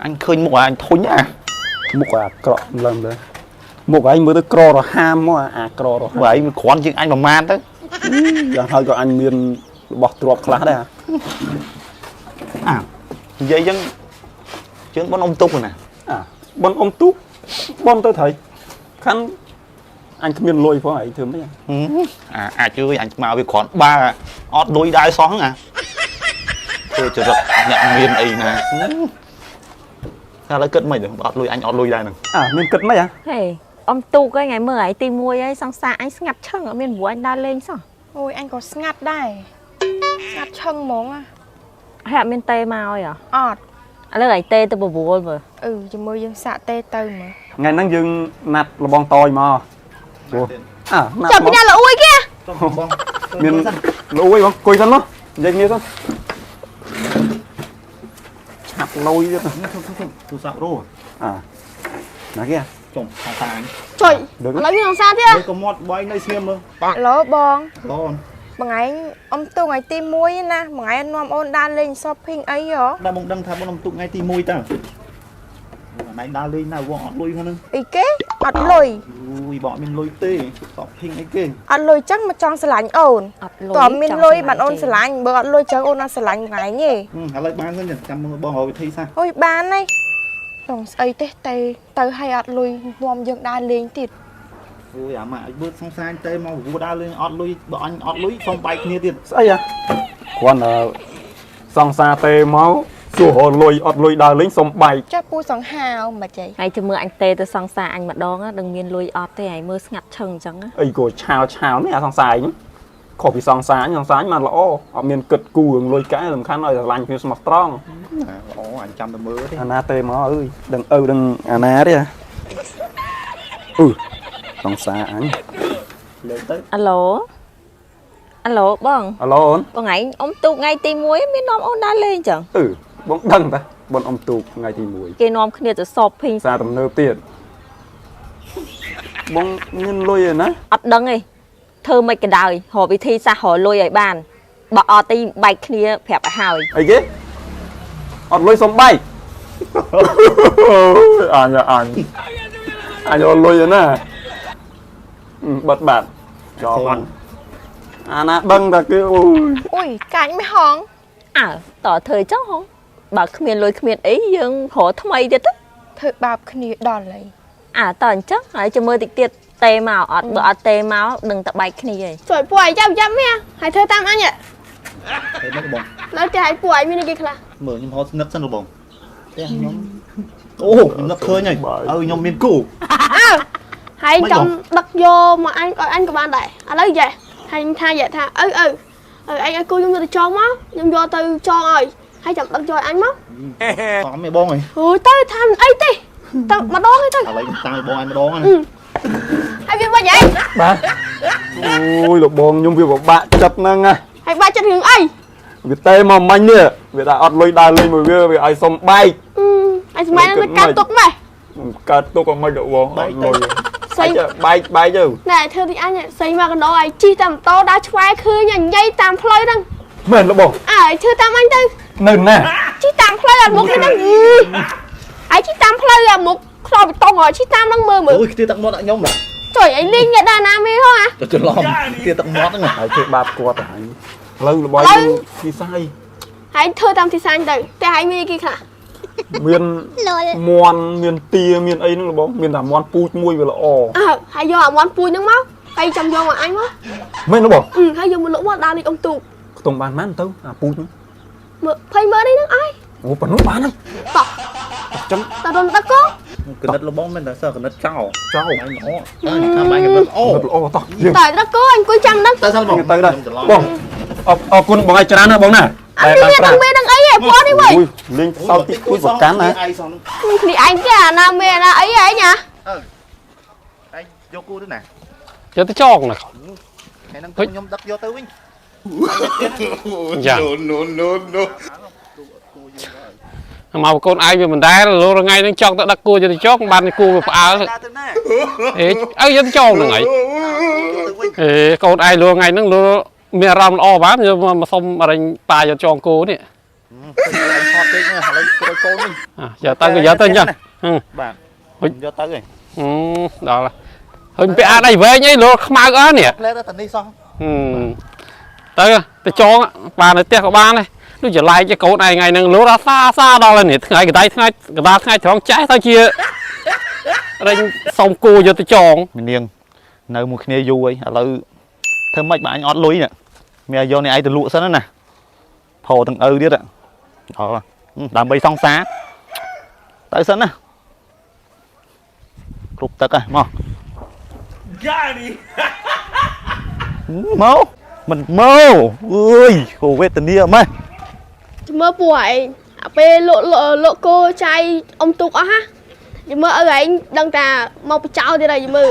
អញឃើញមុខអញធុញអា មុខអាក្រក់ម្លឹងលើមុខឯងមើលទៅក្ររហាមមកអាក្ររហាម បើឯងគ្រាន់ជាងអញប្រមាណទៅ យ៉ាងហើយក៏អញមានរបស់ទ្រព្យខ្លះដែរ អានិយាយចឹងជើងប៉ុនអុំទុកណា អាបនអុំទូកបនទៅថៃខាន់អញគ្មានលុយផងឯងធ្វើម៉េច អាអាចអើយអញមកវាគ្រាន់បើអត់លុយដែរសោះហ្នឹងអាធ្វើចរិតអ្នកមានអីណាតែឥឡូវគិតមិនអត់លុយអញអត់លុយដែរហ្នឹង អាមានគិតម៉េចអា ហេអ៊ំទូកឯងថ្ងៃមើលឯងទី1ឯងសង្សារអញស្ងាត់ឈឹងអត់មានព្រោះអញដើរលេងសោះ អូយអញក៏ស្ងាត់ដែរស្ងាត់ឈឹងហ្មង ហើយអត់មានទេមកអីហ៎ អត់ ឥឡូវឯងទេទៅបវល់មើល អឺជាមួយយើងសាក់ទេទៅមើល ថ្ងៃហ្នឹងយើងណាត់លបងតយមកព្រោះអាណាត់ ចាប់ពី មក ណាល្អួយគេ បង មានលួយបងអង្គុយសិនមកនិយាយគ្នាសិនឆាប់លុយទៀត ទូរស័ព្ទរោ អាណាគេ ចុំខាងតាអញ ចុយឥឡូវមានអង្សាទៀត មើលក៏មាត់បាយនៅស្ងៀមមើល ឡូបង បង បងឯងអ៊ំទូថ្ងៃទី1ណាបងឯងនាំអូនដើរលេង shopping អីហ៎ ដល់បងដឹងថាបងអុំទុកថ្ងៃទី1តើណៃដើរលេងណាវងអត់លុយហ្នឹង អីគេអត់លុយ អូយបងអត់មានលុយទេ shopping អីគេ អត់លុយចឹងមកចង់ស្រឡាញ់អូន អត់លុយ តើមានលុយបានអូនស្រឡាញ់បើអត់លុយចឹងអូនអត់ស្រឡាញ់បងឯងទេ ឥឡូវបានសិនចាំមើលបងរកវិធីសាស្ត្រ អូយបានហើយចង់ស្អីទេទេទៅឲ្យអត់លុយនាំយើងដើរលេងទៀត អូយអាម៉ាក់ឲ្យបឺតសង្សារទេមកវដើរលេងអត់លុយបើអញអត់លុយសុំបែកគ្នាទៀត ស្អីអាគ្រាន់តែសង្សារទេមកសួររកលុយអត់លុយដើរលេងសុំបែក ចាស់ពូសង្ហាមិនចៃ ហើយចាំមើលអញទេទៅសង្សារអញម្ដងដឹងមានលុយអត់ទេឯងមើលស្ងាត់ឈឹងអញ្ចឹង អីក៏ឆាវឆាវនេះអាសង្សារឯងខុសពីសង្សារសង្សារបានល្អអត់មានគិតគូរឿងលុយកាក់សំខាន់ឲ្យស្រឡាញ់គ្នាស្មោះត្រង់ ណាល្អអញចាំតែមើលទេ អាណាទេមកអើយដឹងឪដឹងអាណាទេអឺសង្សារអញ លើកទៅ អាឡូអាឡូបង អាឡូអូន បងឯងអ៊ំទូកថ្ងៃទី1មាននាំអូនដើរលេងអញ្ចឹង អឺបងដឹងតាបងអុំទូកថ្ងៃទី1 គេនាំគ្នាទៅ shopping សារទំនើបទៀតបងមានលុយឯណា អត់ដឹងទេធ្វើមិនក៏ដោយរកវិធីសាស្ត្ររកលុយឲ្យបានបើអត់ទេបែកគ្នាប្រាប់ឲ្យហើយ អីគេអត់លុយសុំបែក អញអញអញអត់លុយឯណាបិទបាត់ចោលអាណាដឹងតាគេអូយ អូយកាច់មិនហង អើតើធ្វើអញ្ចឹងហ៎បើគ្មានលុយគ្មានអីយើងរកថ្មីទៀតទៅ ធ្វើបាបគ្នាដល់ហើយ អើតើអញ្ចឹងហើយចាំមើលតិចទៀតទេមកអត់បើអត់ទេមកនឹងតបែកគ្នាហើយ ចុយពួកឯងចាំចាំមែនហើយធ្វើតាមអញ ទៅមកបង នៅផ្ទះឲ្យពួកឯងមានគេខ្លះ មើលខ្ញុំហត់ស្នឹកសិនបងផ្ទះខ្ញុំអូខ្ញុំនឹកឃើញហើយអើខ្ញុំមានគូ អើហើយចង់ដឹកយកមកអញឲ្យអញក៏បានដែរឥឡូវយេហើយថាយេថាឪឪឪឯងឲ្យគូខ្ញុំទៅចងមកខ្ញុំយកទៅចងឲ្យហើយចាំដឹកយកឲ្យអញមក តំឯបងអើយ អូយទៅថាមិនអីទេទៅម្ដងទេទៅ ឥឡូវខ្ញុំតាមបងឯងម្ដងណា ហើយវាវិញឯង បាទអូយលោកបងខ្ញុំវាពិបាកចិត្តហ្នឹងណា ហើយបាក់ចិត្តរឿងអី វាទេមកមិញនេះវាថាអត់លុយដើរលេងមួយវាវាឲ្យសុំបែក អញសម័យហ្នឹងកាត់ទុកម៉េះ កើតទុកឲ្យមិនលោកបងអត់លុយ ស្អី បែកបែកទៅ ណែធ្វើទីអញស្អីមកកណ្ដោឲ្យជីតាមម៉ូតូដើរឆ្វែឃើញអញញ៉ៃតាមផ្លូវហ្នឹង មែនលោកបង អើឲ្យធ្វើតាមអញទៅ នៅណា ជីតាមផ្លូវអត់មុខទេហ្នឹងឯងជីតាមផ្លូវអាមុខខ្លោបតង់ហ៎ជីតាមហ្នឹងមើលមើល អូយខ្ទាទឹកមាត់ដាក់ខ្ញុំ ចុយឯងលេងអ្នកដល់ណាមេហ៎អា ទៅច្រឡំខ្ទាទឹកមាត់ហ្នឹង ហើយធ្វើបាបគាត់ទៅហើយឥឡូវរបស់យើងទីស័យ ហើយធ្វើតាមទីសាញ់ទៅតែហើយមានគេខ្លះ មានមន់មានទាមានអីហ្នឹងលោកបងមានតែមន់ពូជមួយវាល្អ អើហើយយកអាមន់ពូជហ្នឹងមកហើយចាំយកមកអញមក មែនលោកបង អឺហើយយកមកលក់មកដើរលេងអុំទូក ខ្ទង់បានម៉ានទៅអាពូជហ្នឹង មើល20ម៉ឺននេះហ្នឹងអើយ អូប៉ុណ្ណឹងបានហើយ តោះ អញ្ចឹង តើរំដឹកកូ កណិតលបងមែនតែសើកណិតចោល ចោល បាយល្អអើថាបាយកណិតល្អ ល្អតោះយើង តើដឹកកូអញអង្គុយចាំហ្នឹង ទៅសិនបង ទៅដែរបងអរគុណបងឲ្យច្រើនណាស់បងណា អត់មានដឹងមេដឹងអីទេបងនេះវិញ អូយលេងសោតទីគួយប្រកាន់ណា ឯងសង គ្នាឯងគេអាណាមេអាណាអីឯងណា ឯងយកគូទៅណា យកទៅចងណា ថ្ងៃហ្នឹងខ្ញុំដឹកយកទៅវិញ យ៉ាមកកូនឯងវាមិនដែលលោថ្ងៃហ្នឹងចង់ទៅដឹកគួយកទៅចងបានគួវាផ្អើល ដើរទៅណា អេអើយកទៅចងហ្នឹងហើយ ទៅវិញ អេកូនឯងលោថ្ងៃហ្នឹងលោមានអារម្មណ៍ល្អបានយកមកសុំអរិញប៉ាយកចងគោនេះ ឯងថត ពេកឥឡូវក្រោយកូនវិញ យកទៅក៏យកទៅអញ្ចឹងហឹម បាទ ហុច យកទៅឯង ហឹមដល់ហើយពាក់អាដៃវែងអីលោខ្មៅអស់នេះ ផ្លែទៅតានេះសោះ ហឹមទៅទៅចងបាននៅផ្ទះក៏បានដែរដូចជាឡែកឯកូនឯងថ្ងៃហ្នឹងលោអាសាសាដល់ហើយនេះថ្ងៃកដៃថ្ងៃកដាលថ្ងៃត្រង់ចេះទៅជារេញសុំគូយកទៅចង មីនាងនៅមួយគ្នាយូរអីឥឡូវធ្វើម៉េចបើអញអត់លុយនេះមានយកនេះឯងទៅលក់សិនណាផោទាំងឪទៀតដល់ដើម្បីសង្សារទៅសិនណាគ្រប់ទឹកហ៎មកមកមិនមកអើយគោវេទនាម៉េះ ចាំមើលពួកឯងអាពេលលក់លក់លក់គោចាយអុំទូកអស់ហ่ะចាំមើលឪឯងដឹងតាមកបចោទៀតហើយចាំមើល